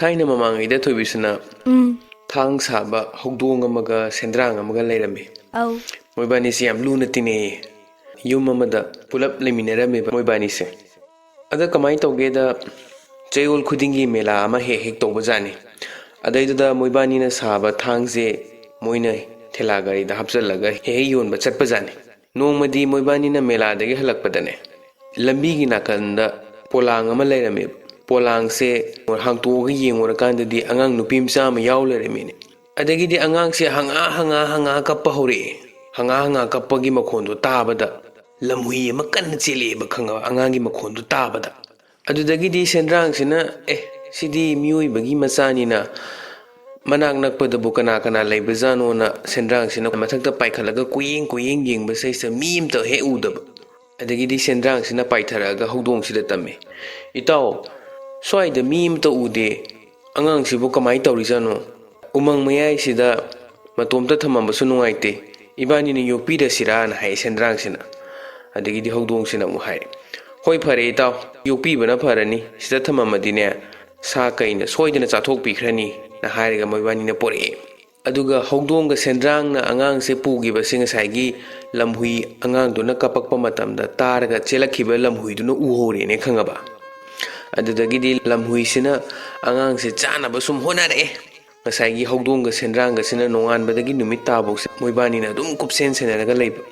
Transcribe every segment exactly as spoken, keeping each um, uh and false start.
ꯊꯥꯏꯅ ꯃꯃꯥꯡꯉꯩꯗ ꯊꯣꯏꯕꯤꯁꯅ ꯎꯝ꯫ ꯊꯥꯡ ꯁꯥꯕ ꯍꯧꯗꯣꯡ ꯑꯃꯒ ꯁꯦꯟꯗ꯭ꯔꯥꯡ ꯑꯃꯒ ꯂꯩꯔꯝꯃꯤ꯫ ꯑꯧ꯫ ꯃꯣꯏꯕꯥꯅꯤꯁꯦ ꯌꯥꯝ ꯂꯨꯅ ꯇꯤꯟꯅꯩꯌꯦ꯫ ꯌꯨꯝ ꯑꯃꯗ ꯄꯨꯂꯞ ꯂꯩꯃꯤꯟꯅꯔꯝꯃꯦꯕ ꯃꯣꯏꯕꯥꯅꯤꯁꯦ꯫ ꯑꯗ ꯀꯃꯥꯏꯅ ꯇꯧꯒꯦꯗ, ꯆꯌꯣꯜ ꯈꯨꯗꯤꯡꯒꯤ ꯃꯦꯂꯥ ꯑꯃ ꯍꯦꯛ ꯍꯦꯛ ꯇꯧꯕꯖꯥꯠꯅꯤ꯫ ꯑꯗꯩꯗꯨꯗ ꯃꯣꯏꯕꯥꯅꯤꯅ ꯁꯥꯕ ꯊꯥꯡꯁꯦ ꯃꯣꯏꯅ ꯊꯦꯂꯥ ꯒꯥꯔꯤꯗ ꯍꯥꯞꯆꯤꯜꯂꯒ ꯍꯦꯛ ꯍꯦꯛ ꯌꯣꯟꯕ ꯆꯠꯄꯖꯥꯠꯅꯤ꯫ ꯅꯣꯡꯃꯗꯤ ꯃꯣꯏꯕꯥꯅꯤꯅ ꯃꯦꯂꯥꯗꯒꯤ ꯍꯜꯂꯛꯄꯗꯅꯦ, ꯂꯝꯕꯤꯒꯤ ꯅꯥꯀꯟꯗ ꯄꯣꯂꯥꯡ ꯑꯃ ꯂꯩꯔꯝꯃꯦꯕ꯫ ꯄꯣꯂꯥꯡꯁꯦ ꯍꯥꯡꯇꯣꯛꯑꯒ ꯌꯦꯡꯉꯨꯔꯀꯥꯟꯗꯗꯤ ꯑꯉꯥꯡ ꯅꯨꯄꯤ ꯃꯆꯥ ꯑꯃ ꯌꯥꯎ ꯂꯩꯔꯝꯃꯤꯅꯦ꯫ ꯑꯗꯒꯤꯗꯤ ꯑꯉꯥꯡꯁꯦ ꯍꯪꯉꯥ ꯍꯪꯉꯥ ꯍꯪꯉꯥ ꯀꯞꯄ ꯍꯧꯔꯛꯑꯦ꯫ ꯍꯪꯉꯥ ꯍꯪꯉꯥ ꯀꯞꯄꯒꯤ ꯃꯈꯣꯟꯗꯣ ꯇꯥꯕꯗ ꯂꯝꯍꯨꯏ ꯑꯃ ꯀꯟꯅ ꯆꯦꯜꯂꯛꯑꯦꯕ, ꯈꯪꯉꯕ, ꯑꯉꯥꯡꯒꯤ ꯃꯈꯣꯟꯗꯣ ꯇꯥꯕꯗ꯫ ꯑꯗꯨꯗꯒꯤꯗꯤ ꯁꯦꯟꯗ꯭ꯔꯥꯡꯁꯤꯅ, "ꯑꯦ, ꯁꯤꯗꯤ ꯃꯤꯑꯣꯏꯕꯒꯤ ꯃꯆꯥꯅꯤꯅ ꯃꯅꯥꯛ ꯅꯛꯄꯗꯕꯨ ꯀꯅꯥ ꯀꯅꯥ ꯂꯩꯕꯖꯥꯠꯅꯣꯅ" ꯁꯦꯟꯗ꯭ꯔꯥꯡꯁꯤꯅ ꯃꯊꯛꯇ ꯄꯥꯏꯈꯠꯂꯒ ꯀꯣꯏꯌꯦꯡ ꯀꯣꯏꯌꯦꯡ ꯌꯦꯡꯕꯁꯤꯗꯩꯁꯤꯗ ꯃꯤ ꯑꯃꯇ ꯍꯦꯛ ꯎꯗꯕ꯫ ꯑꯗꯒꯤꯗꯤ ꯁꯦꯟꯗ꯭ꯔꯥꯡꯁꯤꯅ ꯄꯥꯏꯊꯔꯛꯑꯒ ꯍꯧꯗꯣꯡꯁꯤꯗ ꯇꯝꯃꯦ, "ꯏꯇꯥꯎ, ꯁ꯭ꯋꯥꯏꯗ ꯃꯤ ꯑꯃꯇ ꯎꯗꯦ, ꯑꯉꯥꯡꯁꯤꯕꯨ ꯀꯃꯥꯏꯅ ꯇꯧꯔꯤꯖꯥꯠꯅꯣ? ꯎꯃꯪ ꯃꯌꯥꯏꯁꯤꯗ ꯃꯇꯣꯝꯇ ꯊꯝꯃꯝꯕꯁꯨ ꯅꯨꯡꯉꯥꯏꯇꯦ, ꯏꯕꯥꯅꯤꯅ ꯌꯣꯛꯄꯤꯔꯁꯤꯔꯥꯅ?" ꯍꯥꯏ ꯁꯦꯟꯗ꯭ꯔꯥꯡꯁꯤꯅ꯫ ꯑꯗꯒꯤꯗꯤ ꯍꯧꯗꯣꯡꯁꯤꯅ ꯑꯃꯨꯛ ꯍꯥꯏ, "ꯍꯣꯏ, ꯐꯔꯦ ꯏꯇꯥꯎ, ꯌꯣꯛꯄꯤꯕꯅ ꯐꯔꯅꯤ, ꯁꯤꯗ ꯊꯝꯃꯝꯃꯗꯤꯅꯦ ꯁꯥ ꯀꯩꯅ ꯁꯣꯏꯗꯅ ꯆꯥꯊꯣꯛꯄꯤꯈ꯭ꯔꯅꯤꯅ" ꯍꯥꯏꯔꯒ ꯃꯣꯏꯕꯥꯅꯤꯅ ꯄꯣꯔꯛꯑꯦ꯫ ꯑꯗꯨꯒ ꯍꯧꯗꯣꯡꯒ ꯁꯦꯟꯗ꯭ꯔꯥꯡꯅ ꯑꯉꯥꯡꯁꯦ ꯄꯨꯈꯤꯕꯁꯦ ꯉꯁꯥꯏꯒꯤ ꯂꯝꯍꯨꯏ ꯑꯉꯥꯡꯗꯨꯅ ꯀꯞꯄꯛꯄ ꯃꯇꯝꯗ ꯇꯥꯔꯒ ꯆꯦꯜꯂꯛꯈꯤꯕ ꯂꯝꯍꯨꯏꯗꯨꯅ ꯎꯍꯧꯔꯦꯅꯦ, ꯈꯪꯉꯕ? ꯑꯗꯨꯗꯒꯤꯗꯤ ꯂꯝꯍꯨꯏꯁꯤꯅ ꯑꯉꯥꯡꯁꯦ ꯆꯥꯅꯕ ꯁꯨꯝ ꯍꯣꯠꯅꯔꯛꯑꯦ꯫ ꯉꯁꯥꯏꯒꯤ ꯍꯧꯗꯣꯡꯒ ꯁꯦꯟꯗ꯭ꯔꯥꯡꯒꯁꯤꯅ ꯅꯣꯡꯉꯥꯟꯕꯗꯒꯤ ꯅꯨꯃꯤꯠ ꯇꯥꯐꯧꯁꯦ ꯃꯣꯏꯕꯥꯅꯤꯅ ꯑꯗꯨꯝ ꯀꯨꯞꯁꯦꯟ ꯁꯦꯟꯅꯔꯒ ꯂꯩꯕ꯫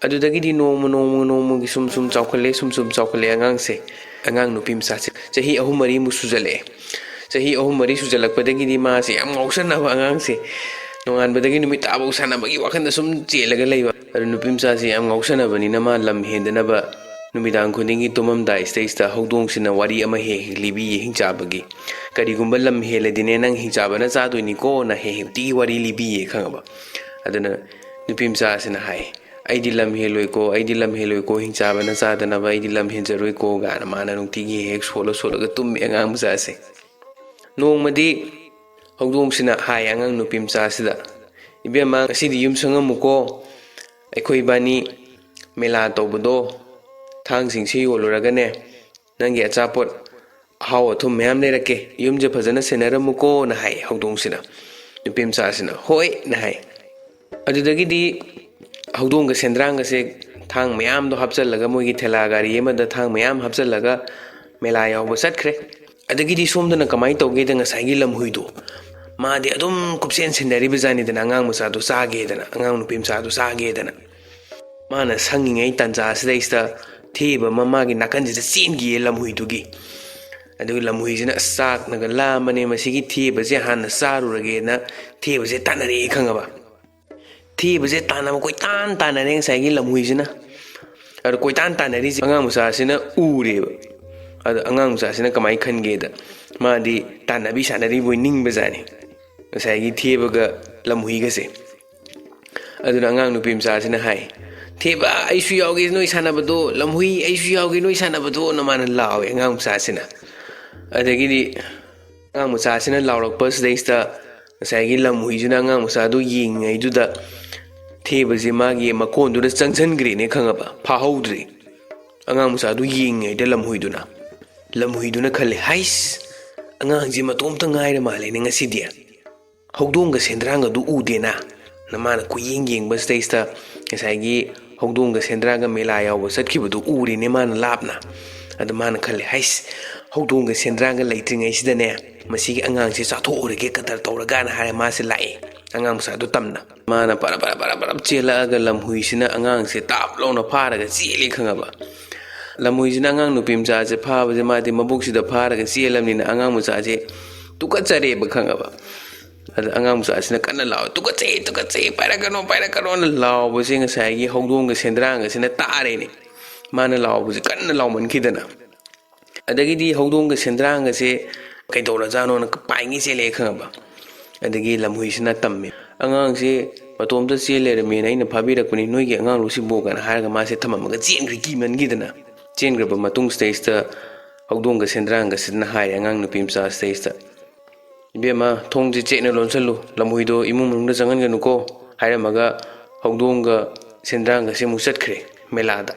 ꯑꯗꯨꯗꯒꯤꯗꯤ ꯅꯣꯡꯃ ꯅꯣꯡꯃ ꯅꯣꯡꯃꯒꯤ ꯁꯨꯝ ꯁꯨꯝ ꯆꯥꯎꯈꯠꯂꯦ, ꯁꯨꯝ ꯁꯨꯝ ꯆꯥꯎꯈꯠꯂꯦ ꯑꯉꯥꯡꯁꯦ꯫ ꯑꯉꯥꯡ ꯅꯨꯄꯤ ꯃꯆꯥꯁꯦ ꯆꯍꯤ ꯑꯍꯨꯝ ꯃꯔꯤꯃꯨꯛ ꯁꯨꯖꯜꯂꯛꯑꯦ꯫ ꯆꯍꯤ ꯑꯍꯨꯝ ꯃꯔꯤ ꯁꯨꯖꯜꯂꯛꯄꯗꯒꯤꯗꯤ ꯃꯥꯁꯦ ꯌꯥꯝ ꯉꯥꯎꯁꯟꯅꯕ ꯑꯉꯥꯡꯁꯦ꯫ ꯅꯣꯡꯉꯥꯟꯕꯗꯒꯤ ꯅꯨꯃꯤꯠ ꯇꯥꯐꯧ ꯁꯥꯟꯅꯕꯒꯤ ꯋꯥꯈꯜꯗ ꯁꯨꯝ ꯆꯦꯜꯂꯒ ꯂꯩꯕ꯫ ꯑꯗꯨ ꯅꯨꯄꯤ ꯃꯆꯥꯁꯦ ꯌꯥꯝ ꯉꯥꯎꯁꯟꯅꯕꯅꯤꯅ ꯃꯥ ꯂꯝ ꯍꯦꯟꯗꯅꯕ ꯅꯨꯃꯤꯗꯥꯡ ꯈꯨꯗꯤꯡꯒꯤ ꯇꯨꯝꯃꯝꯗꯥꯏꯁꯤꯗꯩꯁꯤꯗ ꯍꯧꯗꯣꯡꯁꯤꯅ ꯋꯥꯔꯤ ꯑꯃ ꯍꯦꯛ ꯍꯦꯛ ꯂꯤꯕꯤꯌꯦ ꯍꯤꯡꯆꯥꯕꯒꯤ꯫ "ꯀꯔꯤꯒꯨꯝꯕ ꯂꯝ ꯍꯦꯜꯂꯗꯤꯅꯦ ꯅꯪ ꯍꯤꯡꯆꯥꯕꯅ ꯆꯥꯗꯣꯏꯅꯤꯀꯣꯅ" ꯍꯦꯛ ꯍꯦꯛ ꯅꯨꯡꯇꯤꯒꯤ ꯋꯥꯔꯤ ꯂꯤꯕꯤꯌꯦ, ꯈꯪꯉꯕ? ꯑꯗꯨꯅ ꯅꯨꯄꯤ ꯃꯆꯥꯁꯤꯅ ꯍꯥꯏ, "ꯑꯩꯗꯤ ꯂꯝ ꯍꯦꯜꯂꯣꯏꯀꯣ, ꯑꯩꯗꯤ ꯂꯝ ꯍꯦꯜꯂꯣꯏꯀꯣ, ꯍꯤꯡꯆꯥꯕꯅ ꯆꯥꯗꯅꯕ ꯑꯩꯗꯤ ꯂꯝ ꯍꯦꯟꯖꯔꯣꯏꯀꯣ" ꯀꯥꯏꯅ ꯃꯥꯅ ꯅꯨꯡꯇꯤꯒꯤ ꯍꯦꯛ ꯁꯣꯜꯂ ꯁꯣꯜꯂꯒ ꯇꯨꯝꯃꯤ ꯑꯉꯥꯡ ꯃꯆꯥꯁꯦ꯫ ꯅꯣꯡꯃꯗꯤ ꯍꯧꯗꯣꯡꯁꯤꯅ ꯍꯥꯏ ꯑꯉꯥꯡ ꯅꯨꯄꯤ ꯃꯆꯥꯁꯤꯗ, "ꯏꯕꯦꯝꯃ, ꯉꯁꯤꯗꯤ ꯌꯨꯝ ꯁꯪꯉꯝꯃꯨꯀꯣ, ꯑꯩꯈꯣꯏ ꯏꯕꯥꯅꯤ ꯃꯦꯂꯥ ꯇꯧꯕꯗꯣ ꯊꯥꯡꯁꯤꯡꯁꯤ ꯌꯣꯜꯂꯨꯔꯒꯅꯦ ꯅꯪꯒꯤ ꯑꯆꯥꯄꯣꯠ ꯑꯍꯥꯎ ꯑꯊꯨꯝ ꯃꯌꯥꯝ ꯂꯩꯔꯛꯀꯦ, ꯌꯨꯝꯁꯦ ꯐꯖꯅ ꯁꯦꯟꯅꯔꯝꯃꯨꯀꯣꯅ ꯍꯥꯏ ꯍꯧꯗꯣꯡꯁꯤꯅ꯫ ꯅꯨꯄꯤ ꯃꯆꯥꯁꯤꯅ ꯍꯣꯏꯅ ꯍꯥꯏ꯫ ꯑꯗꯨꯗꯒꯤꯗꯤ ꯍꯧꯗꯣꯡꯒ ꯁꯦꯟꯗ꯭ꯔꯥꯡꯒꯁꯦ ꯊꯥꯡ ꯃꯌꯥꯝꯗꯣ ꯍꯥꯞꯆꯜꯂꯒ, ꯃꯣꯏꯒꯤ ꯊꯦꯂꯥ ꯒꯥꯔꯤ ꯑꯃꯗ ꯊꯥꯡ ꯃꯌꯥꯝ ꯍꯥꯞꯆꯜꯂꯒ ꯃꯦꯂꯥ ꯌꯥꯎꯕ ꯆꯠꯈ꯭ꯔꯦ꯫ ꯑꯗꯒꯤꯗꯤ ꯁꯣꯝꯗꯅ ꯀꯃꯥꯏꯅ ꯇꯧꯒꯦꯗ, ꯉꯁꯥꯏꯒꯤ ꯂꯝꯍꯨꯏꯗꯣ ꯃꯥꯗꯤ ꯑꯗꯨꯝ ꯀꯨꯞꯁꯦꯟ ꯁꯦꯟꯅꯔꯤꯕ ꯖꯥꯠꯅꯤꯗꯅ, ꯑꯉꯥꯡ ꯃꯆꯥꯗꯣ ꯆꯥꯒꯦꯗꯅ, ꯑꯉꯥꯡ ꯅꯨꯄꯤ ꯃꯆꯥꯗꯣ ꯆꯥꯒꯦꯗꯅ꯫ ꯃꯥꯅ ꯁꯪꯉꯤꯉꯩ ꯇꯥꯟꯖꯥꯁꯤꯗꯩꯁꯤꯗ ꯊꯦꯕ ꯑꯃ ꯃꯥꯒꯤ ꯅꯥꯀꯟꯁꯤꯗ ꯆꯦꯟꯈꯤꯌꯦ ꯂꯝꯍꯨꯏꯗꯨꯒꯤ꯫ ꯑꯗꯨꯒ ꯂꯝꯍꯨꯏꯁꯤꯅ ꯑꯁ ꯆꯥꯛꯅꯒ ꯂꯥꯝꯕꯅꯦ, ꯃꯁꯤꯒꯤ ꯊꯦꯕꯁꯦ ꯍꯥꯟꯅ ꯆꯥꯔꯨꯔꯒꯦꯅ ꯊꯦꯕꯁꯦ ꯇꯥꯟꯅꯔꯛꯑꯦ ꯈꯪꯉꯕ꯫ ꯊꯦꯕꯁꯦ ꯇꯥꯟꯅꯕ ꯀꯣꯏꯇꯥꯟ ꯇꯥꯟꯅꯔꯦ ꯉꯁꯥꯏꯒꯤ ꯂꯝꯍꯨꯏꯁꯤꯅ꯫ ꯑꯗꯣ ꯀꯣꯏꯇꯥꯟ ꯇꯥꯟꯅꯔꯤꯁꯦ ꯑꯉꯥꯡ ꯃꯆꯥꯁꯤꯅ ꯎꯔꯦꯕ꯫ ꯑꯗꯣ ꯑꯉꯥꯡ ꯃꯆꯥꯁꯤꯅ ꯀꯃꯥꯏꯅ ꯈꯟꯒꯦꯗ, ꯃꯥꯗꯤ ꯇꯥꯟꯅꯕꯤ ꯁꯥꯟꯅꯔꯤꯕꯣꯏ ꯅꯤꯡꯕꯖꯥꯠꯅꯤ꯫ ꯉꯁꯥꯏꯒꯤ ꯊꯦꯕꯒ ꯂꯝꯍꯨꯏꯒꯁꯦ꯫ ꯑꯗꯨꯅ ꯑꯉꯥꯡ ꯅꯨꯄꯤ ꯃꯆꯥꯁꯤꯅ ꯍꯥꯏ, "ꯊꯦꯕ, ꯑꯩꯁꯨ ꯌꯥꯎꯒꯦ ꯅꯣꯏ ꯁꯥꯟꯅꯕꯗꯣ, ꯂꯝꯍꯨꯏ, ꯑꯩꯁꯨ ꯌꯥꯎꯒꯦ ꯅꯣꯏ ꯁꯥꯟꯅꯕꯗꯣꯅ" ꯃꯥꯅ ꯂꯥꯎꯋꯦ ꯑꯉꯥꯡ ꯃꯆꯥꯁꯤꯅ꯫ ꯑꯗꯒꯤꯗꯤ ꯑꯉꯥꯡ ꯃꯆꯥꯁꯤꯅ ꯂꯥꯎꯔꯛꯄ ꯁꯤꯗꯩꯁꯤꯗ ꯉꯁꯥꯏꯒꯤ ꯂꯝꯍꯨꯏꯁꯤꯅ ꯑꯉꯥꯡ ꯃꯆꯥꯗꯨ ꯌꯦꯡꯉꯤꯉꯩꯗꯨꯗ ꯊꯦꯕꯁꯦ ꯃꯥꯒꯤ ꯃꯀꯣꯟꯗꯨꯗ ꯆꯪꯁꯤꯟꯈ꯭ꯔꯦꯅꯦ ꯈꯪꯉꯕ, ꯐꯥꯍꯧꯗ꯭ꯔꯦ꯫ ꯑꯉꯥꯡ ꯃꯆꯥꯗꯨ ꯌꯦꯡꯉꯤꯉꯩꯗ ꯂꯝꯍꯨꯏꯗꯨꯅ, ꯂꯝꯍꯨꯏꯗꯨꯅ ꯈꯜꯂꯦ, "ꯍꯩꯁ, ꯑꯉꯥꯡꯁꯦ ꯃꯇꯣꯝꯇ ꯉꯥꯏꯔ ꯃꯥꯜꯂꯦꯅꯦ ꯉꯁꯤꯗꯤ꯫ ꯍꯧꯗꯣꯡꯒ ꯁꯦꯟꯗ꯭ꯔꯥꯡꯒꯗꯨ ꯎꯗꯦꯅ"꯫ ꯅ ꯃꯥꯅ ꯀꯨꯌꯦꯡ ꯌꯦꯡꯕ ꯁꯤꯗꯩꯁꯤꯗ ꯉꯁꯥꯏꯒꯤ ꯍꯧꯗꯣꯡꯒ ꯁꯦꯟꯗ꯭ꯔꯥꯡꯒ ꯃꯦꯂꯥ ꯌꯥꯎꯕ ꯆꯠꯈꯤꯕꯗꯨ ꯎꯔꯤꯅꯦ ꯃꯥꯅ ꯂꯥꯞꯅ꯫ ꯑꯗꯨ ꯃꯥꯅ ꯈꯜꯂꯦ, "ꯍꯩꯁ, ꯍꯧꯗꯣꯡꯒ ꯁꯦꯟꯗ꯭ꯔꯥꯡꯒ ꯂꯩꯇ꯭ꯔꯤꯉꯩꯁꯤꯗꯅꯦ, ꯃꯁꯤꯒꯤ ꯑꯉꯥꯡꯁꯦ ꯆꯥꯊꯣꯛꯎꯔꯒꯦ ꯀꯗꯔ ꯇꯧꯔꯒꯅ" ꯍꯥꯏꯔ ꯃꯥꯁꯦ ꯂꯥꯛꯑꯦ ꯑꯉꯥꯡ ꯃꯆꯥꯗꯨ ꯇꯝꯅ꯫ ꯃꯥꯅ ꯄꯔꯞ ꯄꯔꯞ ꯄꯔꯞ ꯄꯔꯞ ꯆꯦꯜꯂꯛꯑꯒ ꯂꯝꯍꯨꯏꯁꯤꯅ ꯑꯉꯥꯡꯁꯦ ꯇꯥꯞ ꯂꯥꯎꯅ ꯐꯥꯔꯒ ꯆꯦꯜꯂꯦ ꯈꯪꯉꯕ꯫ ꯂꯝꯍꯨꯏꯁꯤꯅ ꯑꯉꯥꯡ ꯅꯨꯄꯤ ꯃꯆꯥꯁꯦ ꯐꯥꯕꯁꯦ ꯃꯥꯗꯤ ꯃꯕꯨꯛꯁꯤꯗ ꯐꯥꯔꯒ ꯆꯦꯜꯂꯕꯅꯤꯅ ꯑꯉꯥꯡ ꯃꯆꯥꯁꯦ ꯇꯨꯀꯠꯆꯔꯦꯕ ꯈꯪꯉꯕ꯫ ꯑꯗ ꯑꯉꯥꯡ ꯃꯆꯥꯁꯤꯅ ꯀꯟꯅ ꯂꯥꯎ, "ꯇꯨꯀꯠꯆꯩ, ꯇꯨꯀꯠꯆꯩ, ꯄꯥꯏꯔꯛꯀꯅꯣ, ꯄꯥꯏꯔꯛꯀꯅꯣꯅ" ꯂꯥꯎꯕꯁꯦ ꯉꯁꯥꯏꯒꯤ ꯍꯧꯗꯣꯡꯒ ꯁꯦꯟꯗ꯭ꯔꯥꯡꯒꯁꯤꯅ ꯇꯥꯔꯦꯅꯦ꯫ ꯃꯥꯅ ꯂꯥꯎꯕꯁꯦ ꯀꯟꯅ ꯂꯥꯎꯃꯟꯈꯤꯗꯅ꯫ ꯑꯗꯒꯤꯗꯤ ꯍꯧꯗꯣꯡꯒ ꯁꯦꯟꯗ꯭ꯔꯥꯡꯒꯁꯦ ꯀꯩꯗꯧꯔꯖꯥꯠꯅꯣꯅ ꯄꯥꯏꯉꯩ ꯆꯦꯜꯂꯛꯑꯦ ꯈꯪꯉꯕ꯫ ꯑꯗꯒꯤ ꯂꯝꯍꯨꯏꯁꯤꯅ ꯇꯝꯃꯦ, "ꯑꯉꯥꯡꯁꯦ ꯃꯇꯣꯝꯇ ꯆꯦꯜ ꯂꯩꯔꯝꯃꯦꯅ ꯑꯩꯅ ꯐꯥꯕꯤꯔꯛꯄꯅꯤ, ꯅꯣꯏꯒꯤ ꯑꯉꯥꯡꯂꯣ ꯁꯤꯕꯣ?" ꯀꯥꯏꯅ ꯍꯥꯏꯔꯒ ꯃꯥꯁꯦ ꯊꯝꯃꯝꯃꯒ ꯆꯦꯟꯈ꯭ꯔꯦ ꯀꯤꯃꯟꯈꯤꯗꯅ꯫ ꯆꯦꯟꯈ꯭ꯔꯕ ꯃꯇꯨꯡ ꯁꯤꯗꯩꯁꯤꯗ ꯍꯧꯗꯣꯡꯒ ꯁꯦꯟꯗ꯭ꯔꯥꯡꯒꯁꯤꯅ ꯍꯥꯏꯔꯦ ꯑꯉꯥꯡ ꯅꯨꯄꯤ ꯃꯆꯥ ꯁꯤꯗꯩꯁꯤꯗ, "ꯏꯕꯦꯝꯃ, ꯊꯣꯡꯁꯦ ꯆꯦꯠꯅ ꯂꯣꯟꯁꯜꯂꯨ, ꯂꯝꯍꯨꯏꯗꯣ ꯏꯃꯨꯡ ꯃꯅꯨꯡꯗ ꯆꯪꯍꯟꯒꯅꯨꯀꯣ" ꯍꯥꯏꯔꯝꯃꯒ ꯍꯧꯗꯣꯡꯒ ꯁꯦꯟꯗ꯭ꯔꯥꯡꯒꯁꯦ ꯑꯃꯨꯛ ꯆꯠꯈ꯭ꯔꯦ ꯃꯦꯂꯥꯗ꯫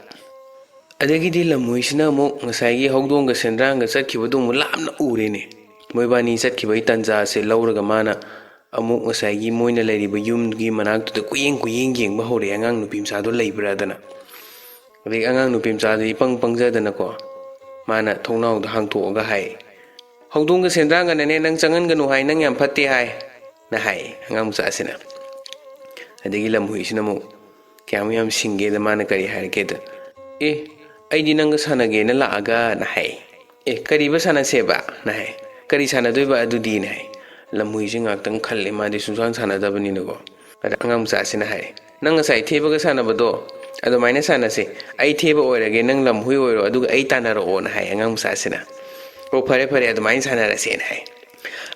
ꯑꯗꯒꯤꯗꯤ ꯂꯝꯍꯨꯏꯁꯤꯅ ꯑꯃꯨꯛ ꯉꯁꯥꯏꯒꯤ ꯍꯧꯗꯣꯡꯒ ꯁꯦꯟꯗ꯭ꯔꯥꯡꯒ ꯆꯠꯈꯤꯕꯗꯨ ꯑꯃꯨꯛ ꯂꯥꯞꯅ ꯎꯔꯦꯅꯦ꯫ ꯃꯣꯏꯕꯥꯅꯤ ꯆꯠꯈꯤꯕꯒꯤ ꯇꯥꯟꯖꯥꯁꯦ ꯂꯧꯔꯒ ꯃꯥꯅ ꯑꯃꯨꯛ ꯉꯁꯥꯏꯒꯤ ꯃꯣꯏꯅ ꯂꯩꯔꯤꯕ ꯌꯨꯝꯒꯤ ꯃꯅꯥꯛꯇꯨꯗ ꯀꯨꯌꯦꯡ ꯀꯨꯌꯦꯡ ꯌꯦꯡꯕ ꯍꯧꯔꯛꯑꯦ, ꯑꯉꯥꯡ ꯅꯨꯄꯤ ꯃꯆꯥꯗꯣ ꯂꯩꯕ꯭ꯔꯥꯗꯅ꯫ ꯑꯗꯒꯤ ꯑꯉꯥꯡ ꯅꯨꯄꯤ ꯃꯆꯥꯗꯣ ꯏꯄꯪ ꯄꯪꯖꯗꯅꯀꯣ, ꯃꯥꯅ ꯊꯣꯡꯅꯥꯎꯗꯣ ꯍꯥꯡꯇꯣꯛꯑꯒ ꯍꯥꯏ, "ꯍꯧꯗꯣꯡꯒ ꯁꯦꯟꯗ꯭ꯔꯥꯡꯒꯅꯅꯦ ꯅꯪ ꯆꯪꯍꯟꯒꯅꯨ ꯍꯥꯏ, ꯅꯪ ꯌꯥꯝ ꯐꯠꯇꯦ ꯍꯥꯏ"ꯅ ꯍꯥꯏ ꯑꯉꯥꯡ ꯃꯆꯥꯁꯤꯅ꯫ ꯑꯗꯒꯤ ꯂꯝꯍꯨꯏꯁꯤꯅ ꯑꯃꯨꯛ ꯀꯌꯥꯃꯨꯛ ꯌꯥꯝ ꯁꯤꯡꯒꯦꯗ, ꯃꯥꯅ ꯀꯔꯤ ꯍꯥꯏꯔꯛꯀꯦꯗ, "ꯑꯦ, ꯑꯩꯗꯤ ꯅꯪꯒ ꯁꯥꯟꯅꯒꯦꯅ ꯂꯥꯛꯑꯒꯅ" ꯍꯥꯏ꯫ "ꯑꯦ, ꯀꯔꯤꯕ ꯁꯥꯟꯅꯁꯦꯕ?" ꯅ ꯍꯥꯏ꯫ "ꯀꯔꯤ ꯁꯥꯟꯅꯗꯣꯏꯕ ꯑꯗꯨꯗꯤꯅ" ꯍꯥꯏ꯫ ꯂꯝꯍꯨꯏꯁꯦ ꯉꯥꯛꯇꯪ ꯈꯜꯂꯦ, ꯃꯥꯗꯤ ꯁꯨꯡꯁꯥꯟ ꯁꯥꯟꯅꯗꯕꯅꯤꯅꯀꯣ꯫ ꯑꯗ ꯑꯉꯥꯡ ꯃꯆꯥꯁꯤꯅ ꯍꯥꯏ, "ꯅꯪ ꯉꯁꯥꯏ ꯊꯦꯕꯒ ꯁꯥꯟꯅꯕꯗꯣ ꯑꯗꯨꯃꯥꯏꯅ ꯁꯥꯟꯅꯁꯦ꯫ ꯑꯩ ꯊꯦꯕ ꯑꯣꯏꯔꯒꯦ, ꯅꯪ ꯂꯝꯍꯨꯏ ꯑꯣꯏꯔꯣ, ꯑꯗꯨꯒ ꯑꯩ ꯇꯥꯟꯅꯔꯛꯑꯣꯅ" ꯍꯥꯏ ꯑꯉꯥꯡ ꯃꯆꯥꯁꯤꯅ꯫ "ꯑꯣ, ꯐꯔꯦ ꯐꯔꯦ, ꯑꯗꯨꯃꯥꯏꯅ ꯁꯥꯟꯅꯔꯁꯦꯅ" ꯍꯥꯏ꯫